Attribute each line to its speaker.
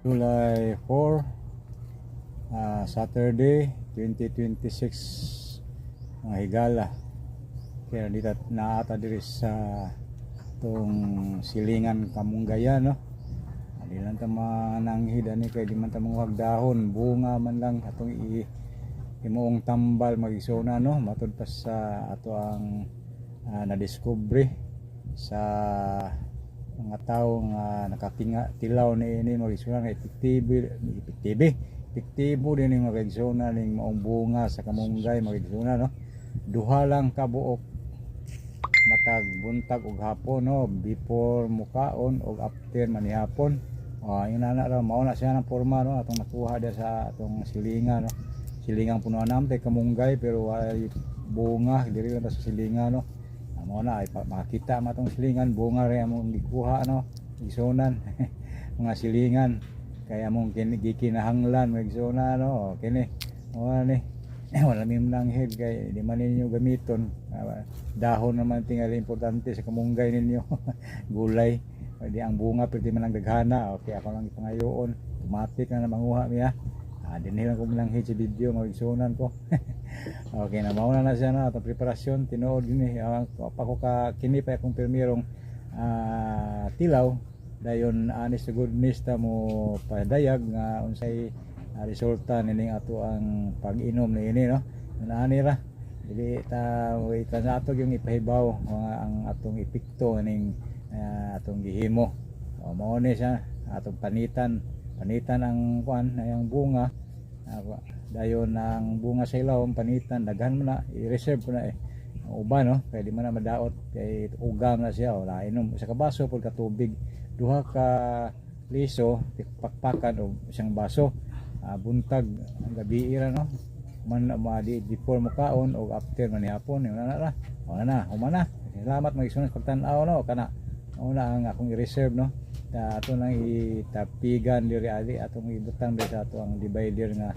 Speaker 1: July 4, Saturday 2026, mga higala. Kaya dito naa ta diri sa tong silingan kamunggayan, no. Di lang ta mananghid ani kay di man ta manguhag dahon, bunga man lang atong i imuong tambal, mga igsoon, no, matud pa sa ato ang nadiskubre sa mga tao nga nakatinga tilaw ni ini, mga igsoon, nga epektibo epektibo epektibo din ning, mga igsoon, ning maong bunga sa kamunggay, mga igsoon, no. Duha lang ka buok matag buntag ug hapon, no, before mukaon ug after manihapon. Oh, yun na na raw, mao na siya ng porma, no, atong nakuha dia sa atong silingan, no. Silingang punuan naman kamunggay pero walay bunga, diri lang ta sa silingan, no. Mao na ay makita man atong silingan, bunga rin among gikuha, no, igsunan, mga silingan kay among gikinahanglan, mga igsunan, no. Kini mao ni wala mi mananghid kay di man ninyo gamiton. Dahon naman tingali importante sa kamunggay ninyo, gulay di ang bunga pwede man ang daghana. Okay, ako lang ipangayoon automatic na manguha miya. Dinhi lang ko mananghid sa video, mga igsunan ko. Okay na, mauna na siya na atong preparasyon tinuod gini. Pa ko ka kini pa akong pirmirong tilaw, dayon honest to goodness ta mo padayag nga unsay resulta nining ato ang pag-inom niini, no. Ani ra, dili ta ika sa ato yung ipahibaw mga ang atong epekto ning atong gihimo. O, mao ni siya atong panitan panitan ang kuan ay ang bunga. Dayon ang bunga sa ilawom panitan, daghan mo na i-reserve ko na eh ang uban, no, kay di man na madaot kay ugam na siya. Wala inom usa ka baso pud ka tubig, duha ka liso pakpakan og isang baso, buntag ang gabi ra, no, man ma di before mo kaon og after man hapon. Yun na ra, wala na, human na. Salamat, mga igsoon, sa pagtan-aw, no. Kana una ang akong i-reserve, no. Ta ato nang itapigan diri ali atong ibutang diri sa ato ang divider nga.